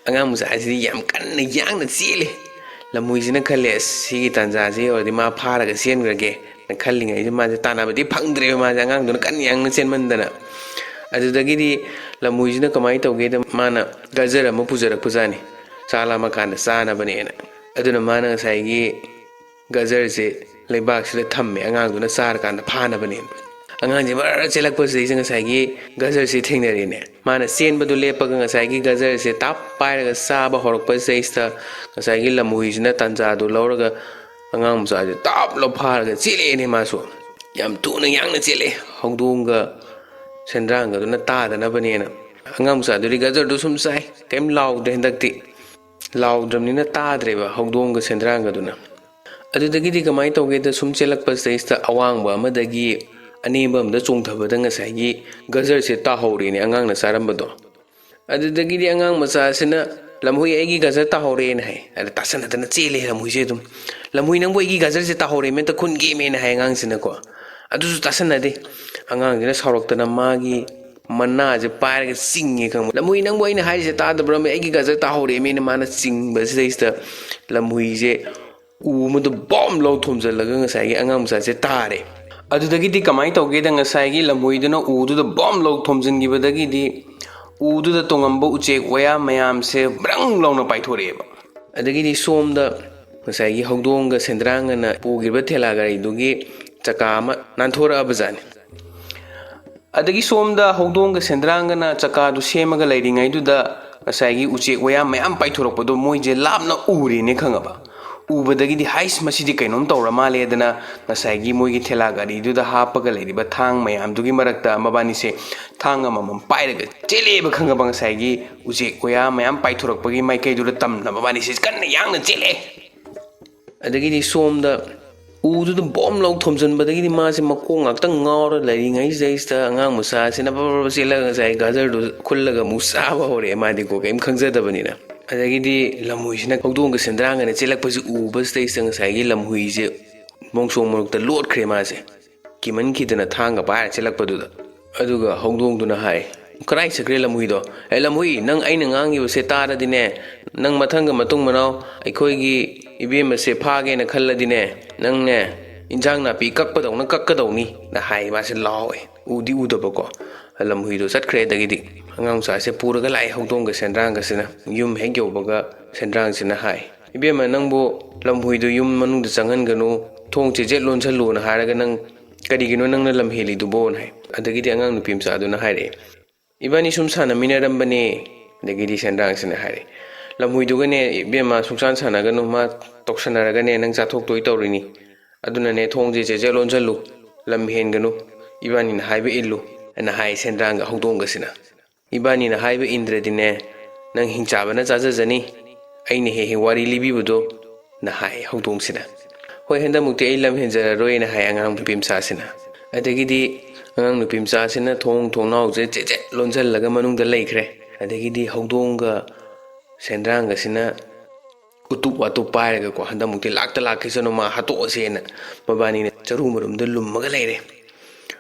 ꯑꯉꯥꯡ ꯃꯆꯥꯁꯤꯗꯤ ꯌꯥꯝ ꯀꯟꯅ ꯌꯥꯡꯅ ꯆꯦꯜꯂꯤ꯫ ꯂꯝꯍꯨꯏꯁꯤꯅ ꯈꯜꯂꯦ, "ꯑꯁ, ꯁꯤꯒꯤ ꯇꯥꯟꯖꯥꯁꯤ ꯌꯧꯔꯗꯤ ꯃꯥ ꯐꯥꯔꯒ ꯆꯦꯟꯈ꯭ꯔꯒꯦ" ꯅ ꯈꯜꯂꯤꯉꯩꯗ ꯃꯥꯁꯦ ꯇꯥꯟꯅꯕꯗꯤ ꯐꯪꯗ꯭ꯔꯦꯕ, ꯃꯥꯁꯦ ꯑꯉꯥꯡꯗꯨꯅ ꯀꯟꯅ ꯌꯥꯡꯅ ꯆꯦꯟꯃꯟꯗꯅ꯫ ꯑꯗꯨꯗꯒꯤꯗꯤ ꯂꯝꯍꯨꯏꯁꯤꯅ ꯀꯃꯥꯏꯅ ꯇꯧꯒꯦꯗ, ꯃꯥꯅ ꯒꯖꯔ ꯑꯃ ꯄꯨꯖꯔꯛꯄꯖꯥꯠꯅꯤ, ꯆꯥꯛ ꯂꯥꯝꯃꯀꯥꯟꯗ ꯆꯥꯅꯕꯅꯦꯅ꯫ ꯑꯗꯨꯅ ꯃꯥꯅ ꯉꯁꯥꯏꯒꯤ ꯒꯖꯔꯁꯦ ꯂꯩꯕꯥꯛꯁꯤꯗ ꯊꯝꯃꯦ, ꯑꯉꯥꯡꯗꯨꯅ ꯆꯥꯔꯀꯥꯟꯗ ꯐꯥꯅꯕꯅꯦꯅ꯫ ꯑꯉꯥꯡꯁꯦ ꯕꯔ ꯆꯦꯜꯂꯛꯄꯁꯤꯗꯩꯁꯤꯗ ꯉꯁꯥꯏꯒꯤ ꯒꯖꯔꯁꯦ ꯊꯦꯡꯅꯔꯦꯅꯦ꯫ ꯃꯥꯅ ꯆꯦꯟꯕꯗꯨ ꯂꯦꯞꯄꯒ ꯉꯁꯥꯏꯒꯤ ꯒꯖꯔꯁꯦ ꯇꯥꯞ ꯄꯥꯏꯔꯒ ꯆꯥꯕ ꯍꯧꯔꯛꯄꯁꯤꯗꯩꯁꯤꯗ ꯉꯁꯥꯏꯒꯤ ꯂꯝꯍꯨꯏꯁꯤꯅ ꯇꯥꯟꯖꯥꯗꯨ ꯂꯧꯔꯒ ꯑꯉꯥꯡ ꯃꯆꯥꯁꯦ ꯇꯥꯞ ꯂꯧ ꯐꯥꯔꯒ ꯆꯦꯜꯂꯛꯑꯦꯅꯦ꯫ ꯃꯥꯁꯨ ꯌꯥꯝ ꯊꯨꯅ ꯌꯥꯡꯅ ꯆꯦꯜꯂꯦ꯫ ꯍꯧꯗꯣꯡꯒ ꯁꯦꯟꯗ꯭ꯔꯥꯡꯒꯗꯨꯅ ꯇꯥꯗꯅꯕꯅꯦꯅ꯫ ꯑꯉꯥꯡ ꯃꯆꯥꯗꯨꯗꯤ ꯒꯖꯔꯗꯨ ꯁꯨꯝ ꯆꯥꯏ, ꯀꯩꯝ ꯂꯥꯎꯗ꯭ꯔꯦ ꯍꯟꯗꯛꯇꯤ꯫ ꯂꯥꯎꯗ꯭ꯔꯕꯅꯤꯅ ꯇꯥꯗ꯭ꯔꯦꯕ ꯍꯧꯗꯣꯡꯒ ꯁꯦꯟꯗ꯭ꯔꯥꯡꯒꯗꯨꯅ꯫ ꯑꯗꯨꯗꯒꯤꯗꯤ ꯀꯃꯥꯏꯅ ꯇꯧꯒꯦꯗ, ꯁꯨꯝ ꯆꯦꯜꯂꯛꯄꯁꯤꯗꯩꯁꯤꯗ ꯑꯋꯥꯡꯕ ꯑꯃꯗꯒꯤ ꯑꯅꯦꯝꯕ ꯑꯃꯗ ꯆꯣꯡꯊꯕꯗ ꯉꯁꯥꯏꯒꯤ ꯒꯖꯔꯁꯦ ꯇꯥꯍꯧꯔꯦꯅꯦ ꯑꯉꯥꯡꯅ ꯆꯥꯔꯝꯕꯗꯣ꯫ ꯑꯗꯨꯗꯒꯤꯗꯤ ꯑꯉꯥꯡ ꯃꯆꯥꯁꯤꯅ, "ꯂꯝꯍꯨꯏ, ꯑꯩꯒꯤ ꯒꯖꯔ ꯇꯥꯍꯧꯔꯦꯅ" ꯍꯥꯏ꯫ ꯑꯗ ꯇꯥꯁꯟꯅꯗꯅ ꯆꯦꯜꯂꯦ ꯂꯝꯍꯨꯏꯁꯦ ꯑꯗꯨꯝ꯫ "ꯂꯝꯍꯨꯏ, ꯅꯪꯕꯨ ꯑꯩꯒꯤ ꯒꯖꯔꯁꯦ ꯇꯥꯍꯧꯔꯦ, ꯑꯝꯇ ꯈꯨꯟꯒꯦꯃꯦꯅ" ꯍꯥꯏ ꯑꯉꯥꯡꯁꯤꯅꯀꯣ꯫ ꯑꯗꯨꯁꯨ ꯇꯥꯁꯟꯅꯗꯦ꯫ ꯑꯉꯥꯡꯁꯤꯅ ꯁꯥꯎꯔꯛꯇꯅ ꯃꯥꯒꯤ ꯃꯅꯥꯁꯦ ꯄꯥꯏꯔꯒ ꯆꯤꯡꯉꯦ, ꯈꯪꯕ? "ꯂꯝꯍꯨꯏ, ꯅꯪꯕꯨ ꯑꯩꯅ ꯍꯥꯏꯔꯤꯁꯦ ꯇꯥꯗꯕ꯭ꯔꯥꯃꯦ? ꯑꯩꯒꯤ ꯒꯖꯔ ꯇꯥꯍꯧꯔꯦꯃꯦꯅ" ꯃꯥꯅ ꯆꯤꯡꯕꯁꯤꯗꯩꯁꯤꯗ ꯂꯝꯍꯨꯏꯁꯦ ꯎ ꯑꯃꯗ ꯕꯣꯝ ꯂꯧ ꯊꯣꯝꯖꯤꯜꯂꯒ ꯉꯁꯥꯏꯒꯤ ꯑꯉꯥꯡ ꯃꯆꯥꯁꯦ ꯇꯥꯔꯦ꯫ ꯑꯗꯨꯗꯒꯤꯗꯤ ꯀꯃꯥꯏꯅ ꯇꯧꯒꯦꯗ, ꯉꯁꯥꯏꯒꯤ ꯂꯝꯍꯨꯏꯗꯨꯅ ꯎꯗꯨꯗ ꯕꯣꯝ ꯂꯧ ꯊꯣꯝꯖꯤꯟꯈꯤꯕꯗꯒꯤꯗꯤ ꯎꯗꯨꯗ ꯇꯣꯡꯉꯝꯕ ꯎꯆꯦꯛ ꯋꯥꯌꯥ ꯃꯌꯥꯝꯁꯦ ꯕ꯭ꯔꯪ ꯂꯥꯎꯅ ꯄꯥꯏꯊꯣꯔꯛꯑꯦꯕ꯫ ꯑꯗꯒꯤꯗꯤ ꯁꯣꯝꯗ ꯉꯁꯥꯏꯒꯤ ꯍꯧꯗꯣꯡꯒ ꯁꯦꯟꯗ꯭ꯔꯥꯡꯒꯅ ꯄꯨꯈꯤꯕ ꯊꯦꯂꯥ ꯒꯥꯔꯤꯗꯨꯒꯤ ꯆꯀꯥ ꯑꯃ ꯅꯥꯟꯊꯣꯔꯛꯑꯕꯖꯥꯠꯅꯤ꯫ ꯑꯗꯒꯤ ꯁꯣꯝꯗ ꯍꯧꯗꯣꯡꯒ ꯁꯦꯟꯗ꯭ꯔꯥꯡꯒꯅ ꯆꯀꯥꯗꯨ ꯁꯦꯝꯃꯒ ꯂꯩꯔꯤꯉꯩꯗꯨꯗ ꯉꯁꯥꯏꯒꯤ ꯎꯆꯦꯛ ꯋꯥꯌꯥ ꯃꯌꯥꯝ ꯄꯥꯏꯊꯣꯔꯛꯄꯗꯣ ꯃꯣꯏꯁꯦ ꯂꯥꯞꯅ ꯎꯔꯦꯅꯦ, ꯈꯪꯉꯕ? ꯎꯕꯗꯒꯤꯗꯤ, "ꯍꯥꯏꯁ, ꯃꯁꯤꯗꯤ ꯀꯩꯅꯣꯝ ꯇꯧꯔ ꯃꯥꯜꯂꯦꯗꯅ" ꯉꯁꯥꯏꯒꯤ ꯃꯣꯏꯒꯤ ꯊꯦꯂꯥ ꯒꯥꯔꯤꯗꯨꯗ ꯍꯥꯞꯄꯒ ꯂꯩꯔꯤꯕ ꯊꯥꯡ ꯃꯌꯥꯝꯗꯨꯒꯤ ꯃꯔꯛꯇ ꯃꯕꯥꯅꯤꯁꯦ ꯊꯥꯡ ꯑꯃꯃꯝ ꯄꯥꯏꯔꯒ ꯆꯦꯜꯂꯦꯕ, ꯈꯪꯉꯕ? ꯉꯁꯥꯏꯒꯤ ꯎꯆꯦꯛ ꯋꯥꯌꯥ ꯃꯌꯥꯝ ꯄꯥꯏꯊꯣꯔꯛꯄꯒꯤ ꯃꯥꯏꯀꯩꯗꯨꯗ ꯇꯝꯅ ꯃꯕꯥꯅꯤꯁꯦ ꯀꯟꯅ ꯌꯥꯡꯅ ꯆꯦꯜꯂꯦ꯫ ꯑꯗꯒꯤꯗꯤ ꯁꯣꯝꯗ ꯎꯗꯨꯗ ꯕꯣꯝ ꯂꯧ ꯊꯣꯝꯖꯤꯟꯕꯗꯒꯤꯗꯤ ꯃꯥꯁꯦ ꯃꯀꯣꯛ ꯉꯥꯛꯇꯪ ꯉꯥꯎꯔ ꯂꯩꯔꯤꯉꯩꯁꯤꯗꯩꯁꯤꯗ ꯑꯉꯥꯡ ꯃꯆꯥꯁꯤꯅ ꯕꯔ ꯕꯔ ꯆꯦꯜꯂꯒ ꯉꯁꯥꯏ ꯒꯖꯔꯗꯨ ꯈꯨꯜꯂꯒ ꯑꯃꯨꯛ ꯆꯥꯕ ꯍꯧꯔꯛꯑꯦ, ꯃꯥꯗꯤꯀꯣ ꯀꯔꯤꯝ ꯈꯪꯖꯗꯕꯅꯤꯅ꯫ ꯑꯗꯒꯤꯗꯤ ꯂꯝꯍꯨꯏꯁꯤꯅ ꯍꯧꯗꯣꯡꯒ ꯁꯦꯟꯗ꯭ꯔꯥꯡꯒꯅ ꯆꯦꯜꯂꯛꯄꯁꯤ ꯎꯕꯁꯤꯗꯩꯁꯤꯗ ꯉꯁꯥꯏꯒꯤ ꯂꯝꯍꯨꯏꯁꯦ ꯃꯣꯡꯁꯣꯡ ꯃꯔꯛꯇ ꯂꯣꯠꯈ꯭ꯔꯦ ꯃꯥꯁꯦ, ꯀꯤꯃꯟꯈꯤꯗꯅ ꯊꯥꯡꯒ ꯄꯥꯏꯔ ꯆꯦꯜꯂꯛꯄꯗꯨꯗ꯫ ꯑꯗꯨꯒ ꯍꯧꯗꯣꯡꯗꯨꯅ ꯍꯥꯏ, "ꯀꯗꯥꯏ ꯆꯠꯈ꯭ꯔꯦ ꯂꯝꯍꯨꯏꯗꯣ? ꯑꯦ ꯂꯝꯍꯨꯏ, ꯅꯪ ꯑꯩꯅ ꯉꯥꯡꯉꯤꯕꯁꯦ ꯇꯥꯔꯗꯤꯅꯦ, ꯅꯪ ꯃꯊꯪꯒ ꯃꯇꯨꯡ ꯃꯅꯥꯎ ꯑꯩꯈꯣꯏꯒꯤ ꯏꯕꯦꯝꯃꯁꯦ ꯐꯥꯒꯦꯅ ꯈꯜꯂꯗꯤꯅꯦ, ꯅꯪꯅꯦ ꯏꯟꯖꯥꯡ ꯅꯥꯄꯤ ꯀꯛꯄꯗꯧꯅ ꯀꯛꯀꯗꯧꯅꯤ" ꯅ ꯍꯥꯏ꯫ ꯃꯥꯁꯦ ꯂꯥꯎꯋꯦ, ꯎꯗꯤ ꯎꯗꯕꯀꯣ꯫ ꯂꯝꯍꯨꯏꯗꯣ ꯆꯠꯈ꯭ꯔꯦ꯫ ꯑꯗꯒꯤꯗꯤ ꯑꯉꯥꯡ ꯃꯆꯥꯁꯦ ꯄꯨꯔꯒ ꯂꯥꯛꯑꯦ ꯍꯧꯗꯣꯡꯒ ꯁꯦꯟꯗ꯭ꯔꯥꯡꯒꯁꯤꯅ꯫ ꯌꯨꯝ ꯍꯦꯛ ꯌꯧꯕꯒ ꯁꯦꯟꯗ꯭ꯔꯥꯡꯁꯤꯅ ꯍꯥꯏ, "ꯏꯕꯦꯝꯃ, ꯅꯪꯕꯨ ꯂꯝꯍꯨꯏꯗꯨ ꯌꯨꯝ ꯃꯅꯨꯡꯗ ꯆꯪꯍꯟꯒꯅꯨ, ꯊꯣꯡ ꯆꯦꯖꯦꯠ ꯂꯣꯟꯁꯜꯂꯨꯅ ꯍꯥꯏꯔꯒ ꯅꯪ ꯀꯔꯤꯒꯤꯅꯣ ꯅꯪꯅ ꯂꯝ ꯍꯦꯜꯂꯤꯗꯨꯕꯣꯅ?" ꯍꯥꯏ꯫ ꯑꯗꯒꯤꯗꯤ ꯑꯉꯥꯡ ꯅꯨꯄꯤ ꯃꯆꯥꯗꯨꯅ ꯍꯥꯏꯔꯛꯑꯦ, "ꯏꯕꯥꯅꯤ ꯁꯨꯝ ꯁꯥꯟꯅꯃꯤꯟꯅꯔꯝꯕꯅꯦ"꯫ ꯑꯗꯒꯤꯗꯤ ꯁꯦꯟꯗ꯭ꯔꯥꯡꯁꯤꯅ ꯍꯥꯏꯔꯛꯑꯦ, "ꯂꯝꯍꯨꯏꯗꯨꯒꯅꯦ ꯏꯕꯦꯝꯃ ꯁꯨꯡꯁꯥꯟ ꯁꯥꯟꯅꯒꯅꯨ, ꯃꯥ ꯇꯧꯁꯟꯅꯔꯒꯅꯦ ꯅꯪ ꯆꯥꯊꯣꯛꯇꯣꯏ ꯇꯧꯔꯤꯅꯤ꯫ ꯑꯗꯨꯅꯅꯦ ꯊꯣꯡꯁꯦ ꯆꯦꯖꯦꯠ ꯂꯣꯟꯁꯜꯂꯨ, ꯂꯝ ꯍꯦꯟꯒꯅꯨ, ꯏꯕꯥꯅꯤꯅ ꯍꯥꯏꯕ ꯏꯜꯂꯨ" ꯍꯥꯏꯅ ꯍꯥꯏ ꯁꯦꯟꯗ꯭ꯔꯥꯡꯒ ꯍꯧꯗꯣꯡꯒꯁꯤꯅ꯫ "ꯏꯕꯥꯅꯤꯅ ꯍꯥꯏꯕ ꯏꯟꯗ꯭ꯔꯗꯤꯅꯦ ꯅꯪ ꯍꯤꯡꯆꯥꯕꯅ ꯆꯥꯖꯖꯅꯤ, ꯑꯩꯅ ꯍꯦꯛ ꯍꯦꯛ ꯋꯥꯔꯤ ꯂꯤꯕꯤꯕꯗꯣ" ꯅ ꯍꯥꯏ ꯍꯧꯗꯣꯡꯁꯤꯅ꯫ "ꯍꯣꯏ, ꯍꯟꯗꯛꯃꯨꯛꯇꯤ ꯑꯩ ꯂꯝ ꯍꯦꯟꯖꯔꯔꯣꯏꯅ" ꯍꯥꯏ ꯑꯉꯥꯡ ꯅꯨꯄꯤ ꯃꯆꯥꯁꯤꯅ꯫ ꯑꯗꯒꯤꯗꯤ ꯑꯉꯥꯡ ꯅꯨꯄꯤ ꯃꯆꯥꯁꯤꯅ ꯊꯣꯡ ꯊꯣꯡꯅꯥꯎꯁꯦ ꯆꯦꯠ ꯆꯦꯠ ꯂꯣꯟꯁꯤꯜꯂꯒ ꯃꯅꯨꯡꯗ ꯂꯩꯈ꯭ꯔꯦ꯫ ꯑꯗꯒꯤꯗꯤ ꯍꯧꯗꯣꯡꯒ ꯁꯦꯟꯗ꯭ꯔꯥꯡꯒꯁꯤꯅ ꯎꯇꯨꯞ ꯋꯥꯇꯨꯞ ꯄꯥꯏꯔꯒꯀꯣ, "ꯍꯟꯗꯛꯃꯨꯛꯇꯤ ꯂꯥꯛꯇ ꯂꯥꯛꯈꯤꯁꯅꯨ, ꯃꯥ ꯍꯥꯠꯇꯣꯛꯑꯁꯦꯅ" ꯃꯕꯥꯅꯤꯅ ꯆꯔꯨ ꯃꯔꯨꯝꯗ ꯂꯨꯝꯃꯒ ꯂꯩꯔꯦ꯫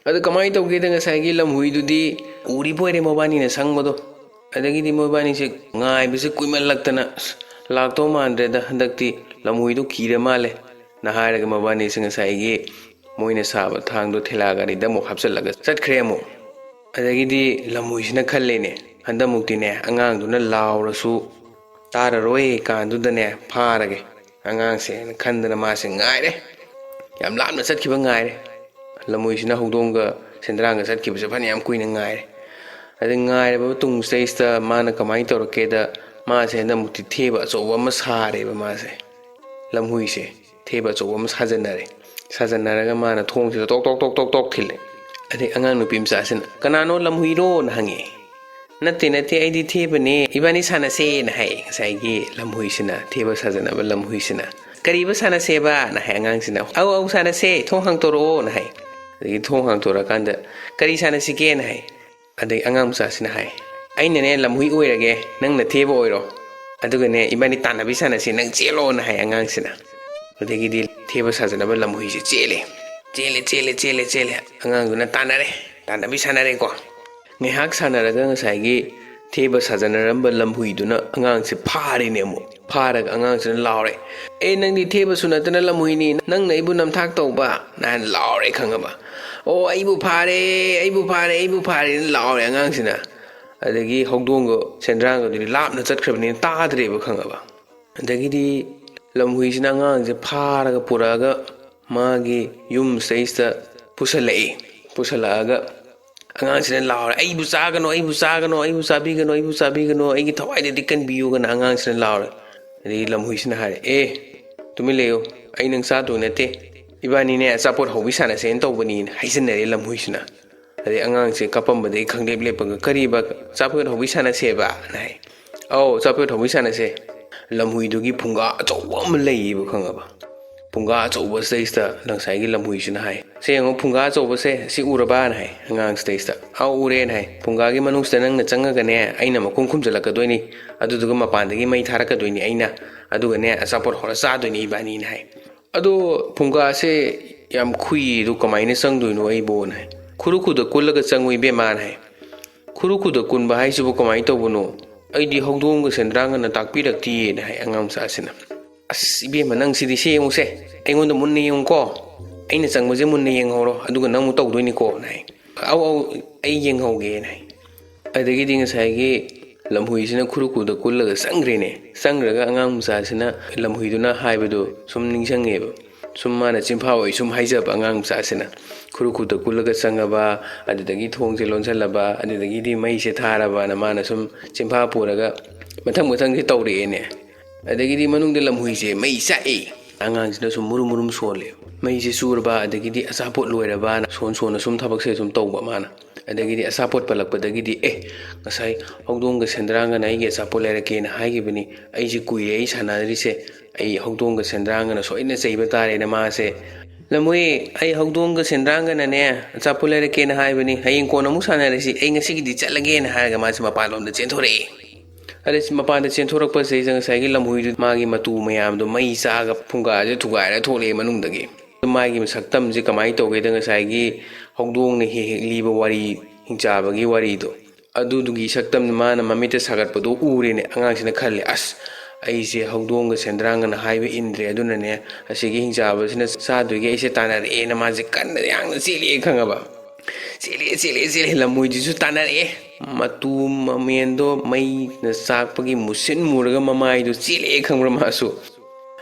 ꯑꯗꯨ ꯀꯃꯥꯏꯅ ꯇꯧꯒꯦꯗ, ꯉꯁꯥꯏꯒꯤ ꯂꯝꯍꯨꯏꯗꯨꯗꯤ ꯎꯔꯤꯕ ꯑꯣꯏꯔꯦ ꯃꯕꯥꯅꯤꯅ ꯁꯪꯕꯗꯣ꯫ ꯑꯗꯒꯤꯗꯤ ꯃꯣꯏꯕꯥꯅꯤꯁꯦ ꯉꯥꯏꯕꯁꯦ ꯀꯨꯏꯃꯜꯂꯛꯇꯅ, "ꯑꯁ, ꯂꯥꯛꯇꯧ ꯃꯥꯟꯗ꯭ꯔꯦꯗ, ꯍꯟꯗꯛꯇꯤ ꯂꯝꯍꯨꯏꯗꯣ ꯀꯤꯔ ꯃꯥꯜꯂꯦ" ꯅ ꯍꯥꯏꯔꯒ ꯃꯕꯥꯅꯤꯁꯦ ꯉꯁꯥꯏꯒꯤ ꯃꯣꯏꯅ ꯁꯥꯕ ꯊꯥꯡꯗꯣ ꯊꯦꯂꯥ ꯒꯥꯔꯤꯗ ꯑꯃꯨꯛ ꯍꯥꯞꯆꯤꯜꯂꯒ ꯆꯠꯈ꯭ꯔꯦ ꯑꯃꯨꯛ꯫ ꯑꯗꯒꯤꯗꯤ ꯂꯝꯍꯨꯏꯁꯤꯅ ꯈꯜꯂꯦꯅꯦ, ꯍꯟꯗꯛꯃꯨꯛꯇꯤꯅꯦ ꯑꯉꯥꯡꯗꯨꯅ ꯂꯥꯎꯔꯁꯨ ꯇꯥꯔꯔꯣꯏ ꯀꯥꯟꯗꯨꯗꯅꯦ ꯐꯥꯔꯒꯦ ꯑꯉꯥꯡꯁꯦꯅ ꯈꯟꯗꯅ ꯃꯥꯁꯦ ꯉꯥꯏꯔꯦ꯫ ꯌꯥꯝ ꯂꯥꯞꯅ ꯆꯠꯈꯤꯕ ꯉꯥꯏꯔꯦ꯫ ꯂꯝꯍꯨꯏꯁꯤꯅ ꯍꯧꯗꯣꯡꯒ ꯁꯦꯟꯗ꯭ꯔꯥꯡꯒ ꯆꯠꯈꯤꯕꯁꯦ ꯐꯅꯌꯥꯝ ꯀꯨꯏꯅ ꯉꯥꯏꯔꯦ꯫ ꯑꯗꯩ ꯉꯥꯏꯔꯕ ꯃꯇꯨꯡꯁꯤꯗꯩꯁꯤꯗ ꯃꯥꯅ ꯀꯃꯥꯏꯅ ꯇꯧꯔꯛꯀꯦꯗ, ꯃꯥꯁꯦ ꯍꯟꯗꯛꯃꯨꯛꯇꯤ ꯊꯦꯕ ꯑꯆꯧꯕ ꯑꯃ ꯁꯥꯔꯦꯕ꯫ ꯃꯥꯁꯦ ꯂꯝꯍꯨꯏꯁꯦ ꯊꯦꯕ ꯑꯆꯧꯕ ꯑꯃ ꯁꯥꯖꯟꯅꯔꯦ꯫ ꯁꯥꯖꯟꯅꯔꯒ ꯃꯥꯅ ꯊꯣꯡꯁꯤꯗ ꯇꯣꯛ ꯇꯣꯛ ꯇꯣꯛ ꯇꯣꯛ ꯇꯣꯛ ꯊꯤꯜꯂꯦ꯫ ꯑꯗꯩ ꯑꯉꯥꯡ ꯅꯨꯄꯤ ꯃꯆꯥꯁꯤꯅ, "ꯀꯅꯥꯅꯣ ꯂꯝꯍꯨꯏꯔꯣꯅ?" ꯍꯪꯉꯛꯑꯦ꯫ "ꯅꯠꯇꯦ, ꯅꯠꯇꯦ, ꯑꯩꯗꯤ ꯊꯦꯕꯅꯦ, ꯏꯕꯥꯅꯤ ꯁꯥꯟꯅꯁꯦꯅ" ꯍꯥꯏ ꯉꯁꯥꯏꯒꯤ ꯂꯝꯍꯨꯏꯁꯤꯅ, ꯊꯦꯕ ꯁꯥꯖꯟꯅꯕ ꯂꯝꯍꯨꯏꯁꯤꯅ꯫ "ꯀꯔꯤꯕ ꯁꯥꯟꯅꯁꯦꯕꯅ?" ꯍꯥꯏ ꯑꯉꯥꯡꯁꯤꯅ꯫ "ꯑꯧ, ꯑꯧ, ꯁꯥꯟꯅꯁꯦ, ꯊꯣꯡ ꯍꯥꯡꯇꯣꯔꯛꯑꯣꯅ" ꯍꯥꯏ꯫ ꯑꯗꯒꯤ ꯊꯣꯡ ꯍꯥꯡꯇꯣꯔꯛꯑꯀꯥꯟꯗ, "ꯀꯔꯤ ꯁꯥꯟꯅꯁꯤꯒꯦꯅ?" ꯍꯥꯏ꯫ ꯑꯗꯩ ꯑꯉꯥꯡ ꯃꯆꯥꯁꯤꯅ ꯍꯥꯏ, "ꯑꯩꯅꯅꯦ ꯂꯝꯍꯨꯏ ꯑꯣꯏꯔꯒꯦ, ꯅꯪꯅ ꯊꯦꯕ ꯑꯣꯏꯔꯣ, ꯑꯗꯨꯒꯅꯦ ꯏꯕꯥꯅꯤ ꯇꯥꯟꯅꯕꯤ ꯁꯥꯟꯅꯁꯤ, ꯅꯪ ꯆꯦꯜꯂꯣꯅ" ꯍꯥꯏ ꯑꯉꯥꯡꯁꯤꯅ꯫ ꯑꯗꯒꯤꯗꯤ ꯊꯦꯕ ꯁꯥꯖꯟꯅꯕ ꯂꯝꯍꯨꯏꯁꯦ ꯆꯦꯜꯂꯦ꯫ ꯆꯦꯜꯂꯦ, ꯆꯦꯜꯂꯦ, ꯆꯦꯜꯂꯦ, ꯆꯦꯜꯂꯦ꯫ ꯑꯉꯥꯡꯗꯨꯅ ꯇꯥꯟꯅꯔꯦ, ꯇꯥꯟꯅꯕꯤ ꯁꯥꯟꯅꯔꯦꯀꯣ꯫ ꯉꯥꯏꯍꯥꯛ ꯁꯥꯟꯅꯔꯒ ꯉꯁꯥꯏꯒꯤ ꯊꯦꯕ ꯁꯥꯖꯟꯅꯔꯝꯕ ꯂꯝꯍꯨꯏꯗꯨꯅ ꯑꯉꯥꯡꯁꯦ ꯐꯥꯔꯦꯅꯦ ꯑꯃꯨꯛ꯫ ꯐꯥꯔꯒ ꯑꯉꯥꯡꯁꯤꯅ ꯂꯥꯎꯔꯦ, "ꯑꯦ, ꯅꯪꯗꯤ ꯊꯦꯕꯁꯨ ꯅꯠꯇꯅ ꯂꯝꯍꯨꯏꯅꯤ, ꯅꯪꯅ ꯑꯩꯕꯨ ꯅꯝꯊꯥꯛ ꯇꯧꯕ?" ꯅ ꯂꯥꯎꯔꯦ, ꯈꯪꯉꯕ? "ꯑꯣ, ꯑꯩꯕꯨ ꯐꯥꯔꯦ, ꯑꯩꯕꯨ ꯐꯥꯔꯦ, ꯑꯩꯕꯨ ꯐꯥꯔꯦꯅ" ꯂꯥꯎꯔꯦ ꯑꯉꯥꯡꯁꯤꯅ꯫ ꯑꯗꯒꯤ ꯍꯧꯗꯣꯡꯒ ꯁꯦꯟꯗ꯭ꯔꯥꯡꯒꯗꯨꯗꯤ ꯂꯥꯞꯅ ꯆꯠꯈ꯭ꯔꯕꯅꯤꯅ ꯇꯥꯗ꯭ꯔꯦꯕ, ꯈꯪꯉꯕ? ꯑꯗꯒꯤꯗꯤ ꯂꯝꯍꯨꯏꯁꯤꯅ ꯑꯉꯥꯡꯁꯦ ꯐꯥꯔꯒ ꯄꯨꯔꯛꯑꯒ ꯃꯥꯒꯤ ꯌꯨꯝ ꯁꯩꯁꯤꯗ ꯄꯨꯁꯜꯂꯛꯏ꯫ ꯄꯨꯁꯜꯂꯛꯑꯒ ꯑꯉꯥꯡꯁꯤꯅ ꯂꯥꯎꯔꯦ, "ꯑꯩꯕꯨ ꯆꯥꯒꯅꯣ, ꯑꯩꯕꯨ ꯆꯥꯒꯅꯣ, ꯑꯩꯕꯨ ꯆꯥꯕꯤꯒꯅꯣ, ꯑꯩꯕꯨ ꯆꯥꯕꯤꯒꯅꯣ, ꯑꯩꯒꯤ ꯊꯋꯥꯏꯗꯗꯤ ꯀꯟꯕꯤꯌꯨꯒꯅ" ꯑꯉꯥꯡꯁꯤꯅ ꯂꯥꯎꯔꯦ꯫ ꯑꯗꯒꯤ ꯂꯝꯍꯨꯏꯁꯤꯅ ꯍꯥꯏꯔꯦ, "ꯑꯦ, ꯇꯨꯃꯤꯟ ꯂꯩꯌꯨ, ꯑꯩ ꯅꯪ ꯆꯥꯗꯣꯏ ꯅꯠꯇꯦ, ꯏꯕꯥꯅꯤꯅꯦ ꯑꯆꯥꯄꯣꯠ ꯍꯧꯕꯤ ꯁꯥꯟꯅꯁꯦꯅ ꯇꯧꯕꯅꯤꯅ" ꯍꯥꯏꯖꯤꯟꯅꯔꯦ ꯂꯝꯍꯨꯏꯁꯤꯅ꯫ ꯑꯗꯩ ꯑꯉꯥꯡꯁꯦ ꯀꯞꯄꯝꯕꯗꯒꯤ ꯈꯪꯂꯦꯞ ꯂꯦꯞꯄꯒ, "ꯀꯔꯤꯕ, ꯑꯆꯥꯄꯣꯠ ꯍꯧꯕꯤ ꯁꯥꯟꯅꯁꯦꯕ?" ꯅ ꯍꯥꯏ꯫ "ꯑꯧ, ꯑꯆꯥꯄꯣꯠ ꯍꯧꯕꯤ ꯁꯥꯟꯅꯁꯦ"꯫ ꯂꯝꯍꯨꯏꯗꯨꯒꯤ ꯐꯨꯡꯒꯥ ꯑꯆꯧꯕ ꯑꯃ ꯂꯩꯌꯦꯕ, ꯈꯪꯉꯕ? ꯐꯨꯡꯒꯥ ꯑꯆꯧꯕꯁꯤꯗꯩꯁꯤꯗ ꯉꯁꯥꯏꯒꯤ ꯂꯝꯍꯨꯏꯁꯤꯅ ꯍꯥꯏ, "ꯁꯦ ꯌꯦꯡꯉꯣ, ꯐꯨꯡꯒꯥ ꯑꯆꯧꯕꯁꯦ, ꯁꯤ ꯎꯔꯕꯅ?" ꯍꯥꯏ ꯑꯉꯥꯡꯁꯤꯗꯩꯁꯤꯗ꯫ "ꯑꯥꯎ, ꯎꯔꯦꯅ" ꯍꯥꯏ꯫ "ꯐꯨꯡꯒꯥꯒꯤ ꯃꯅꯨꯡꯁꯤꯗ ꯅꯪꯅ ꯆꯪꯉꯒꯅꯦ, ꯑꯩꯅ ꯃꯈꯨꯝ ꯈꯨꯝꯖꯤꯜꯂꯛꯀꯗꯣꯏꯅꯤ, ꯑꯗꯨꯗꯨꯒ ꯃꯄꯥꯟꯗꯒꯤ ꯃꯩ ꯊꯥꯔꯛꯀꯗꯣꯏꯅꯤ ꯑꯩꯅ, ꯑꯗꯨꯒꯅꯦ ꯑꯆꯥꯄꯣꯠ ꯍꯧꯔ ꯆꯥꯗꯣꯏꯅꯤ ꯏꯕꯥꯅꯤꯅ" ꯍꯥꯏ꯫ "ꯑꯗꯣ ꯐꯨꯡꯒꯥꯁꯦ ꯌꯥꯝ ꯈꯨꯏꯗꯣ ꯀꯃꯥꯏꯅ ꯆꯪꯗꯣꯏꯅꯣ ꯑꯩꯕꯣꯅ?" ꯍꯥꯏ꯫ "ꯈꯨꯔꯨ ꯈꯨꯗ ꯀꯨꯜꯂꯒ ꯆꯪꯉꯨ ꯏꯕꯦꯝꯃꯅ" ꯍꯥꯏ꯫ "ꯈꯨꯔꯨ ꯈꯨꯗ ꯀꯨꯟꯕ ꯍꯥꯏꯁꯤꯕꯨ ꯀꯃꯥꯏꯅ ꯇꯧꯕꯅꯣ? ꯑꯩꯗꯤ ꯍꯧꯗꯣꯡꯒ ꯁꯦꯟꯗ꯭ꯔꯥꯡꯒꯅ ꯇꯥꯛꯄꯤꯔꯛꯇꯤꯌꯦꯅ" ꯍꯥꯏ ꯑꯉꯥꯡ ꯃꯆꯥꯁꯤꯅ꯫ "ꯑꯁ ꯏꯕꯦꯝꯃ, ꯅꯪ ꯁꯤꯗꯤ ꯁꯤ ꯌꯦꯡꯉꯨꯁꯦ, ꯑꯩꯉꯣꯟꯗ ꯃꯨꯟꯅ ꯌꯦꯡꯉꯨꯀꯣ, ꯑꯩꯅ ꯆꯪꯕꯁꯦ ꯃꯨꯟꯅ ꯌꯦꯡꯍꯧꯔꯣ, ꯑꯗꯨꯒ ꯅꯪ ꯑꯃꯨꯛ ꯇꯧꯗꯣꯏꯅꯤꯀꯣꯅ" ꯍꯥꯏ꯫ "ꯑꯧ, ꯑꯧ, ꯑꯩ ꯌꯦꯡꯍꯧꯒꯦꯅ" ꯍꯥꯏ꯫ ꯑꯗꯒꯤꯗꯤ ꯉꯁꯥꯏꯒꯤ ꯂꯝꯍꯨꯏꯁꯤꯅ ꯈꯨꯔꯨ ꯈꯨꯗ ꯀꯨꯜꯂꯒ ꯆꯪꯈ꯭ꯔꯦꯅꯦ꯫ ꯆꯪꯈ꯭ꯔꯒ ꯑꯉꯥꯡ ꯃꯆꯥꯁꯤꯅ ꯂꯝꯍꯨꯏꯗꯨꯅ ꯍꯥꯏꯕꯗꯨ ꯁꯨꯝ ꯅꯤꯡꯁꯤꯡꯉꯦꯕ꯫ ꯁꯨꯝ ꯃꯥꯅ ꯆꯤꯟꯐꯥ ꯑꯣꯏ ꯁꯨꯝ ꯍꯥꯏꯖꯕ ꯑꯉꯥꯡ ꯃꯆꯥꯁꯤꯅ꯫ ꯈꯨꯔꯨ ꯈꯨꯠꯇ ꯀꯨꯜꯂꯒ ꯆꯪꯉꯕ, ꯑꯗꯨꯗꯒꯤ ꯊꯣꯡꯁꯦ ꯂꯣꯟꯁꯤꯜꯂꯕ, ꯑꯗꯨꯗꯒꯤꯗꯤ ꯃꯩꯁꯦ ꯊꯥꯔꯕꯅ ꯃꯥꯅ ꯁꯨꯝ ꯆꯤꯟꯐꯥ ꯄꯨꯔꯒ ꯃꯊꯪ ꯃꯊꯪꯁꯦ ꯇꯧꯔꯛꯑꯦꯅꯦ꯫ ꯑꯗꯒꯤꯗꯤ ꯃꯅꯨꯡꯗ ꯂꯝꯍꯨꯏꯁꯦ ꯃꯩ ꯆꯥꯛꯑꯦ꯫ ꯑꯉꯥꯡꯁꯤꯅ ꯁꯨꯝ ꯃꯨꯔꯨꯝ ꯃꯨꯔꯨꯝ ꯁꯣꯜꯂꯦ꯫ ꯃꯩꯁꯦ ꯆꯨꯔꯕ, ꯑꯗꯒꯤꯗꯤ ꯑꯆꯥꯄꯣꯠ ꯂꯣꯏꯔꯕꯅ ꯁꯣꯟ ꯁꯣꯟꯅ ꯁꯨꯝ ꯊꯕꯛꯁꯦ ꯁꯨꯝ ꯇꯧꯕ ꯃꯥꯅ꯫ ꯑꯗꯒꯤꯗꯤ ꯑꯆꯥꯄꯣꯠ ꯄꯜꯂꯛꯄꯗꯒꯤꯗꯤ, "ꯑꯦ, ꯉꯁꯥꯏ ꯍꯧꯗꯣꯡꯒ ꯁꯦꯟꯗ꯭ꯔꯥꯡꯒꯅ ꯑꯩꯒꯤ ꯑꯆꯥꯄꯣꯠ ꯂꯩꯔꯛꯀꯦꯅ ꯍꯥꯏꯈꯤꯕꯅꯤ꯫ ꯑꯩꯁꯦ ꯀꯨꯏꯔꯦ ꯑꯩ ꯁꯥꯟꯅꯗ꯭ꯔꯤꯁꯦ꯫ ꯑꯩ ꯍꯧꯗꯣꯡꯒ ꯁꯦꯟꯗ꯭ꯔꯥꯡꯒꯅ ꯁꯣꯏꯗꯅ ꯆꯩꯕ ꯇꯥꯔꯦꯅ ꯃꯥꯁꯦ, 'ꯂꯝꯍꯨꯏ, ꯑꯩ ꯍꯧꯗꯣꯡꯒ ꯁꯦꯟꯗ꯭ꯔꯥꯡꯒꯅꯅꯦ ꯑꯆꯥꯄꯣꯠ ꯂꯩꯔꯛꯀꯦꯅ ꯍꯥꯏꯕꯅꯤ꯫ ꯍꯌꯦꯡ ꯀꯣꯟꯅ ꯑꯃꯨꯛ ꯁꯥꯟꯅꯔꯁꯤ꯫ ꯑꯩ ꯉꯁꯤꯒꯤꯗꯤ ꯆꯠꯂꯒꯦꯅ' ꯍꯥꯏꯔꯒ ꯃꯥꯁꯦ ꯃꯄꯥꯟꯂꯣꯝꯗ ꯆꯦꯟꯊꯣꯔꯛꯑꯦ꯫ ꯑꯗ ꯃꯄꯥꯟꯗ ꯆꯦꯟꯊꯣꯔꯛꯄꯁꯤꯗ ꯉꯁꯥꯏꯒꯤ ꯂꯝꯍꯨꯏꯗꯨ ꯃꯥꯒꯤ ꯃꯇꯨ ꯃꯌꯥꯝꯗꯣ ꯃꯩ ꯆꯥꯛꯑꯒ ꯐꯨꯡꯒꯥꯁꯦ ꯊꯨꯒꯥꯏꯔ ꯊꯣꯛꯂꯛꯑꯦ ꯃꯅꯨꯡꯗꯒꯤ꯫ ꯃꯥꯒꯤ ꯁꯛꯇꯝꯁꯦ ꯀꯃꯥꯏꯅ ꯇꯧꯒꯦꯗ, ꯉꯁꯥꯏꯒꯤ ꯍꯧꯗꯣꯡꯅ ꯍꯦꯛ ꯍꯦꯛ ꯂꯤꯕ ꯋꯥꯔꯤ, ꯍꯤꯡꯆꯥꯕꯒꯤ ꯋꯥꯔꯤꯗꯣ, ꯑꯗꯨꯗꯨꯒꯤ ꯁꯛꯇꯝ ꯃꯥꯅ ꯃꯃꯤꯠꯇ ꯁꯥꯒꯠꯄꯗꯣ ꯎꯔꯦꯅꯦ꯫ ꯑꯉꯥꯡꯁꯤꯅ ꯈꯜꯂꯦ, "ꯑꯁ, ꯑꯩꯁꯦ ꯍꯧꯗꯣꯡꯒ ꯁꯦꯟꯗ꯭ꯔꯥꯡꯒꯅ ꯍꯥꯏꯕ ꯏꯟꯗ꯭ꯔꯦ, ꯑꯗꯨꯅꯅꯦ ꯑꯁꯤꯒꯤ ꯍꯤꯡꯆꯥꯕꯁꯤꯅ ꯆꯥꯗꯣꯏꯒꯤ ꯑꯩꯁꯦ ꯇꯥꯟꯅꯔꯛꯑꯦꯅ" ꯃꯥꯁꯦ ꯀꯟꯅ ꯌꯥꯡꯅ ꯆꯦꯜꯂꯛꯑꯦ, ꯈꯪꯉꯕ? ꯆꯦꯜꯂꯦ, ꯆꯦꯜꯂꯦ, ꯆꯦꯜꯂꯦ, ꯂꯝꯃꯣꯏꯗꯨꯁꯨ ꯇꯥꯟꯅꯔꯛꯑꯦ꯫ ꯃꯇꯨ ꯃꯃꯦꯟꯗꯣ ꯃꯩꯅ ꯆꯥꯛꯄꯒꯤ ꯃꯨꯁꯤꯟ ꯃꯨꯔꯒ ꯃꯃꯥꯏꯗꯣ ꯆꯦꯜꯂꯛꯑꯦ, ꯈꯪꯕ꯭ꯔꯥ, ꯃꯥꯁꯨ?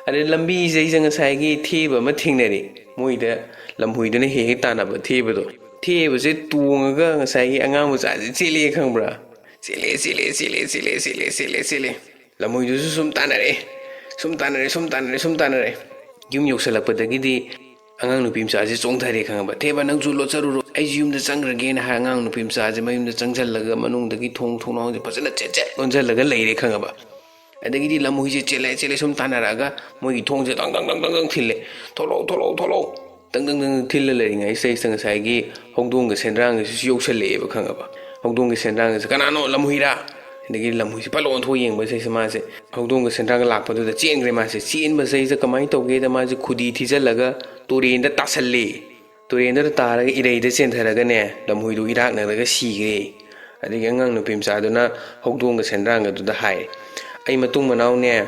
ꯑꯗꯩ ꯂꯝꯕꯤꯁꯤꯗꯩꯗ ꯉꯁꯥꯏꯒꯤ ꯊꯦꯕ ꯑꯃ ꯊꯦꯡꯅꯔꯦ꯫ ꯃꯣꯏꯗ ꯂꯝꯍꯨꯏꯗꯨꯅ ꯍꯦꯛ ꯍꯦꯛ ꯇꯥꯟꯅꯕ ꯊꯦꯕꯗꯣ꯫ ꯊꯦꯕꯁꯦ ꯇꯣꯡꯉꯒ ꯉꯁꯥꯏꯒꯤ ꯑꯉꯥꯡ ꯃꯆꯥꯁꯦ ꯆꯦꯜꯂꯛꯑꯦ, ꯈꯪꯕ꯭ꯔꯥ? ꯆꯦꯜꯂꯦ, ꯆꯦꯜꯂꯦ, ꯆꯦꯜꯂꯦ, ꯆꯦꯜꯂꯦ, ꯆꯦꯜꯂꯦ, ꯆꯦꯜꯂꯦ, ꯆꯦꯜꯂꯦ꯫ ꯂꯝꯍꯨꯏꯗꯨꯁꯨ ꯁꯨꯝ ꯇꯥꯟꯅꯔꯛꯑꯦ꯫ ꯁꯨꯝ ꯇꯥꯟꯅꯔꯦ, ꯁꯨꯝ ꯇꯥꯟꯅꯔꯦ, ꯁꯨꯝ ꯇꯥꯟꯅꯔꯦ꯫ ꯌꯨꯝ ꯌꯧꯁꯜꯂꯛꯄꯗꯒꯤꯗꯤ ꯑꯉꯥꯡ ꯅꯨꯄꯤ ꯃꯆꯥꯁꯦ ꯆꯣꯡꯊꯔꯦ, ꯈꯪꯉꯕ? "ꯊꯦꯕ, ꯅꯪꯁꯨ ꯂꯣꯠꯆꯔꯨꯔꯣ, ꯑꯩꯁꯨ ꯌꯨꯝꯗ ꯆꯪꯈ꯭ꯔꯒꯦꯅ" ꯍꯥꯏꯔ ꯑꯉꯥꯡ ꯅꯨꯄꯤ ꯃꯆꯥꯁꯦ ꯃꯌꯨꯝꯗ ꯆꯪꯁꯜꯂꯒ ꯃꯅꯨꯡꯗꯒꯤ ꯊꯣꯡ ꯊꯣꯡꯅꯥꯎꯁꯦ ꯐꯖꯅ ꯆꯦꯠ ꯆꯦꯠ ꯂꯣꯟꯁꯤꯜꯂꯒ ꯂꯩꯔꯦ, ꯈꯪꯉꯕ? ꯑꯗꯒꯤꯗꯤ ꯂꯝꯍꯨꯏꯁꯦ ꯆꯦꯜꯂꯦ, ꯆꯦꯜꯂꯦ, ꯁꯨꯝ ꯇꯥꯟꯅꯔꯛꯑꯒ ꯃꯣꯏꯒꯤ ꯊꯣꯡꯁꯦ ꯗꯪ ꯗꯪ ꯗꯪ ꯗꯪ ꯗꯪ ꯊꯤꯜꯂꯦ꯫ "ꯊꯣꯛꯂꯛꯑꯣ, ꯊꯣꯛꯂꯛꯑꯣ, ꯊꯣꯛꯂꯛꯑꯣ!" ꯗꯪ ꯗꯪ ꯗꯪ ꯊꯤꯜꯂ ꯂꯩꯔꯤꯉꯩꯁꯤꯗꯩꯁꯤꯗ ꯉꯁꯥꯏꯒꯤ ꯍꯧꯗꯣꯡꯒ ꯁꯦꯟꯗ꯭ꯔꯥꯡꯒꯁꯤꯁꯨ ꯌꯧꯁꯜꯂꯛꯑꯦꯕ, ꯈꯪꯉꯕ? ꯍꯧꯗꯣꯡꯒ ꯁꯦꯟꯗ꯭ꯔꯥꯡꯒꯁꯦ, "ꯀꯅꯥꯅꯣ, ꯂꯝꯍꯨꯏꯔꯥ?" ꯑꯗꯒꯤ ꯂꯝꯍꯨꯏꯁꯦ ꯐꯠ ꯂꯥꯎ ꯑꯣꯟꯊꯣꯛ ꯌꯦꯡꯕꯁꯤꯗꯩꯁꯤꯗ ꯃꯥꯁꯦ ꯍꯧꯗꯣꯡꯒ ꯁꯦꯟꯗ꯭ꯔꯥꯡꯒ ꯂꯥꯛꯄꯗꯨꯗ ꯆꯦꯟꯈ꯭ꯔꯦ ꯃꯥꯁꯦ꯫ ꯆꯦꯟꯕꯁꯤꯗꯩꯁꯤꯗ ꯀꯃꯥꯏꯅ ꯇꯧꯒꯦꯗ, ꯃꯥꯁꯦ ꯈꯨꯗꯤ ꯊꯤꯖꯤꯜꯂꯒ ꯇꯨꯔꯦꯟꯗ ꯇꯥꯁꯜꯂꯦ꯫ ꯇꯨꯔꯦꯟꯗꯨꯗ ꯇꯥꯔꯒ ꯏꯔꯩꯗ ꯆꯦꯟꯊꯔꯒꯅꯦ, ꯂꯝꯍꯨꯏꯗꯨ ꯏꯔꯥꯛꯅꯔꯒ ꯁꯤꯈ꯭ꯔꯦ꯫ ꯑꯗꯒꯤ ꯑꯉꯥꯡ ꯅꯨꯄꯤ ꯃꯆꯥꯗꯨꯅ ꯍꯧꯗꯣꯡꯒ ꯁꯦꯟꯗ꯭ꯔꯥꯡꯒꯗꯨꯗ ꯍꯥꯏ, "ꯑꯩ ꯃꯇꯨꯡ ꯃꯅꯥꯎꯅꯦ,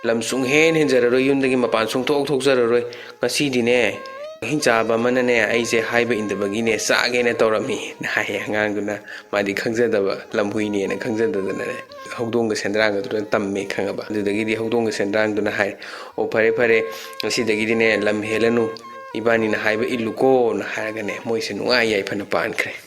ꯂꯝ ꯁꯨꯡꯍꯦꯟ ꯍꯦꯟꯖꯔꯔꯣꯏ, ꯌꯨꯝꯗꯒꯤ ꯃꯄꯥꯟ ꯁꯨꯡꯊꯣꯛ ꯊꯣꯛꯆꯔꯔꯣꯏ꯫ ꯉꯁꯤꯗꯤꯅꯦ, ꯍꯤꯡꯆꯥꯕ ꯑꯃꯅꯅꯦ ꯑꯩꯁꯦ ꯍꯥꯏꯕ ꯏꯟꯗꯕꯒꯤꯅꯦ ꯆꯥꯒꯦꯅ ꯇꯧꯔꯝꯃꯤꯅ ꯍꯥꯏꯌꯦ꯫ ꯑꯉꯥꯡꯗꯨꯅ ꯃꯥꯗꯤ ꯈꯪꯖꯗꯕ, ꯂꯝꯍꯨꯏꯅꯦꯅ ꯈꯪꯖꯗꯗꯅꯅꯦ ꯍꯧꯗꯣꯡꯒ ꯁꯦꯟꯗ꯭ꯔꯥꯡꯒꯗꯨꯗ ꯇꯝꯃꯦ ꯈꯪꯉꯕ꯫ ꯑꯗꯨꯗꯒꯤꯗꯤ ꯍꯧꯗꯣꯡꯒ ꯁꯦꯟꯗ꯭ꯔꯥꯡꯗꯨꯅ ꯍꯥꯏ, "ꯑꯣ, ꯐꯔꯦ ꯐꯔꯦ, ꯉꯁꯤꯗꯒꯤꯗꯤꯅꯦ ꯂꯝ ꯍꯦꯜꯂꯅꯨ, ꯏꯕꯥꯅꯤꯅ ꯍꯥꯏꯕ ꯏꯜꯂꯨꯀꯣꯅ" ꯍꯥꯏꯔꯒꯅꯦ ꯃꯣꯏꯁꯦ ꯅꯨꯡꯉꯥꯏ ꯌꯥꯏꯐꯅ ꯄꯥꯟꯈ꯭ꯔꯦ꯫